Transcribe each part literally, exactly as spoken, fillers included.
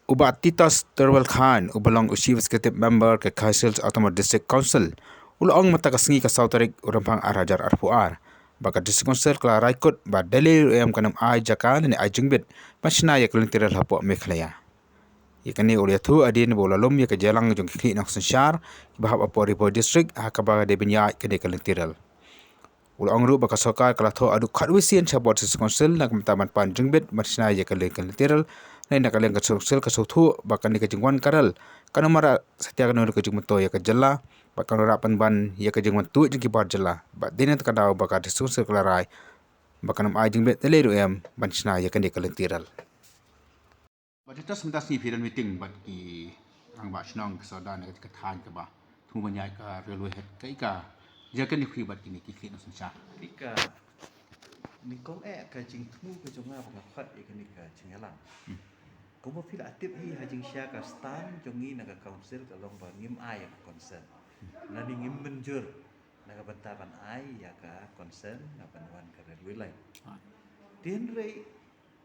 U Bah Titus Terwel Khan, uba long u Chief Executive Member ka Khasi Hills Autonomous District Council, u la ong mynta ka sngi ka saw tarik u Rymphang ar hajar arphew ar ba ka District Council ka la rai kut ba Delhi ruh em kan ym ai jaka ne ai jingbit ban shna ïa ka lynti rel hapoh Meghalaya. Ïa kane u la ïathuh hadien ba u la lum ïa ka jingïalang jong ki khlieh nongsynshar kiba hap hapoh Ri Bhoi District ha kaba dei ban ïaid kane ka lynti rel. U la ong ruh ba ka sorkar ka la thoh haduh khatwei sien sha Board District Council na ka bynta ban pan jingbit ban shna ïa ka lynti rel. Na ka liang ka District Council ka sngewthuh ba kane ka jingwan ka rel kan ym wanrah satia kano kano ka jingmyntoi ïa ka jylla bad kan wanrah pynban ïa ka jingwan tuid jong ki bar jylla. Bad dei na kata ka daw ba ka District Council ka la rai ba kan ym ai jingbit ne lei ruh em ban shna ïa kane ka lynti rel. Bad mynta ka sngi phi don meeting bad ki rangbah shnong ki sawdong na ka thaiñ kaba thmu ban ïaid ka railway head, kaei ka jingkren jong phi bad kine ki khlieh nongsynshar? Ka nyngkong eh ka jingthmu ka jong nga ba nga khot ïa kane ka jingïalang. Kumba phi la tip hi, ha jingshisha ka stand jong ngi na ka council ka long ba ngim ai ïa ka consent. Lane ngim mynjur na ka bynta ban ai ïa ka consent na ban wan ka railway line. Hynrei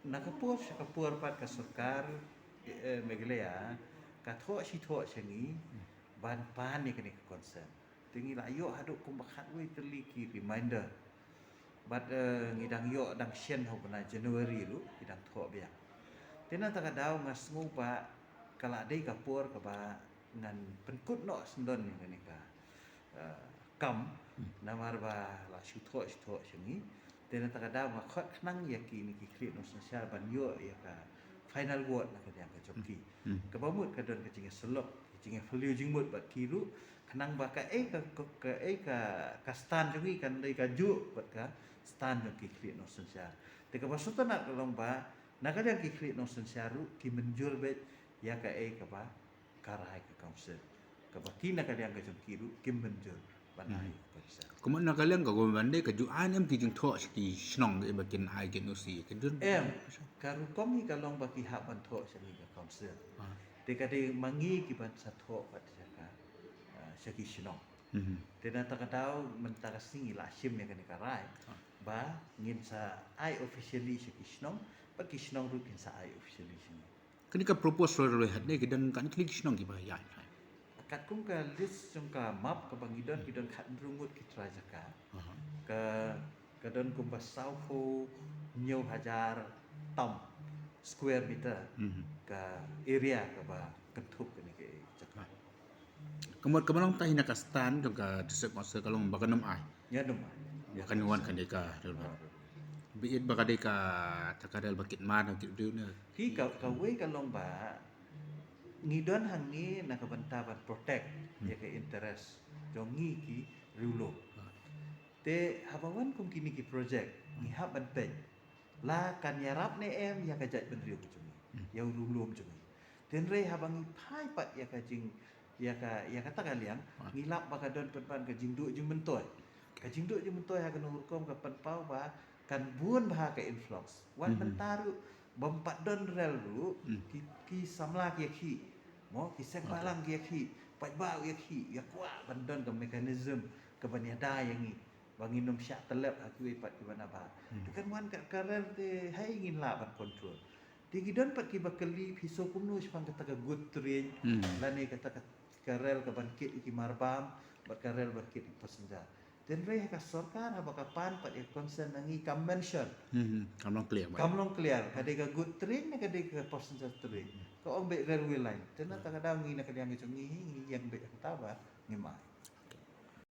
na ka por sha ka por pat ka sorkar, eh, Meghalaya ka thoh shi thoh sha ngi ban pan ïa kane ka consent. Te ngi la ïoh haduh kumba khatwei tylli ki reminder. Bad, eh, ngi dang ïoh dang shen ha u bnai January ruh ki dang thoh biang. Te na kata ka daw nga sngew ba ka la dei ka por kaba ngan pynkut noh syndon ïa kane ka, eh, kam, namar ba la shu thoh shu thoh sha ngi. Te na kata ka daw nga khot khnang ïa kine ki khlieh nongsynshar ban ïoh ïa ka final word na ka liang ka jong ki. Kaba mut ka don ka jingïasyllok, ka jingïaphylliew jingmut bad ki ruh khnang ba kaei ka, ka, kaei ka, ka stand jong ngi kan dei kajuh bad ka stand jong ki khlieh nongsynshar. Te kaba sngewtynnat ka long ba na ka liang ki khlieh nongsynshar ruh ki mynjur beit ïa kaei kaba ka rai ka council. Kaba ki na ka liang ka jong ki ruh kim mynjur ban ai ka consent. Kumno na ka liang ka government dei kajuh ai ne em ki jingthoh sha ki shnong ba kin ai ki N O C ka jong? Em, ka rukom hi ka long ba ki hap ban thoh sha ngi ka council. Te ka dei ma ngi ki ban sa thoh pat sha ka, ah, sha ki shnong. Te na kata ka daw mynta ka sngi la shim ïa kane ka rai ba ngin sa ai officially sha ki shnong, bad ki shnong ruh kin sa ai officially sha ngi. Kane ka proposed railway head ne ki don katno tylli ki shnong kiba ïaid? Katkum ka list jong ka map kaba ngi don, ki don khathynriew ngut ki trai jaka. Ka, ka don kumba sawphew hynñiew hajar tam square meter ka area kaba kynthup kane ka jaka. Ka mut kaba long tang hi na ka stand jong ka District Council ka long ba kan ym ai. Ngan ym ai. Ba kan wan kane ka rel ba. Bad ba ka dei kata ka rel ba kit mar na kit riew ne. Ki ka, kawei ka long ba ngi don hangne na ka bynta ban protect ïa ka interest jong ngi ki riewlum. Te haba wan kum kine ki project ngi hap ban peit la kan ïarap ne em ïa ka jaitbynriew ka jong ngi, ïa u riewlum jong ngi. Hynrei haba ngi phai pat ïa ka jing, ïa ka, ïa kata ka liang, ngi lap ba ka don pynban ka jingduh jingmyntoi. Ka jingduh jingmyntoi ha kano rukom ka pynpaw ba kan bun bha ka influx. Wat mynta ruh bym pat don rel ruh ki, ki samla ki ïakhih, mo, ki seng balang ki ïakhih, paidbah u ïakhih, ïa kwah ban don ka mechanism kaban ïada ïa ngi ba ngin ym shah tyllep ha kiwei pat kiba na bha. Te kan wan ka, ka rel te haei ngin lah ban control. Te ki don pat kiba kylli phi sngew kumno shaphang kata ka good train lane kata ka, ka rel kaban kit ïa ki marbam bad ka rel ban kit ïa ki passenger. Hynrei ha ka sorkar haba ka pan pat ïa ka consent na ngi kam mention. Kam long clear. Kam long clear ka dei ka good train ne ka dei ka passenger train. Ka ong beit railway line. Te na kata ka daw ngi na ka liang ka jong ngi hi ngi ïeng beit hangta ba ngim ai.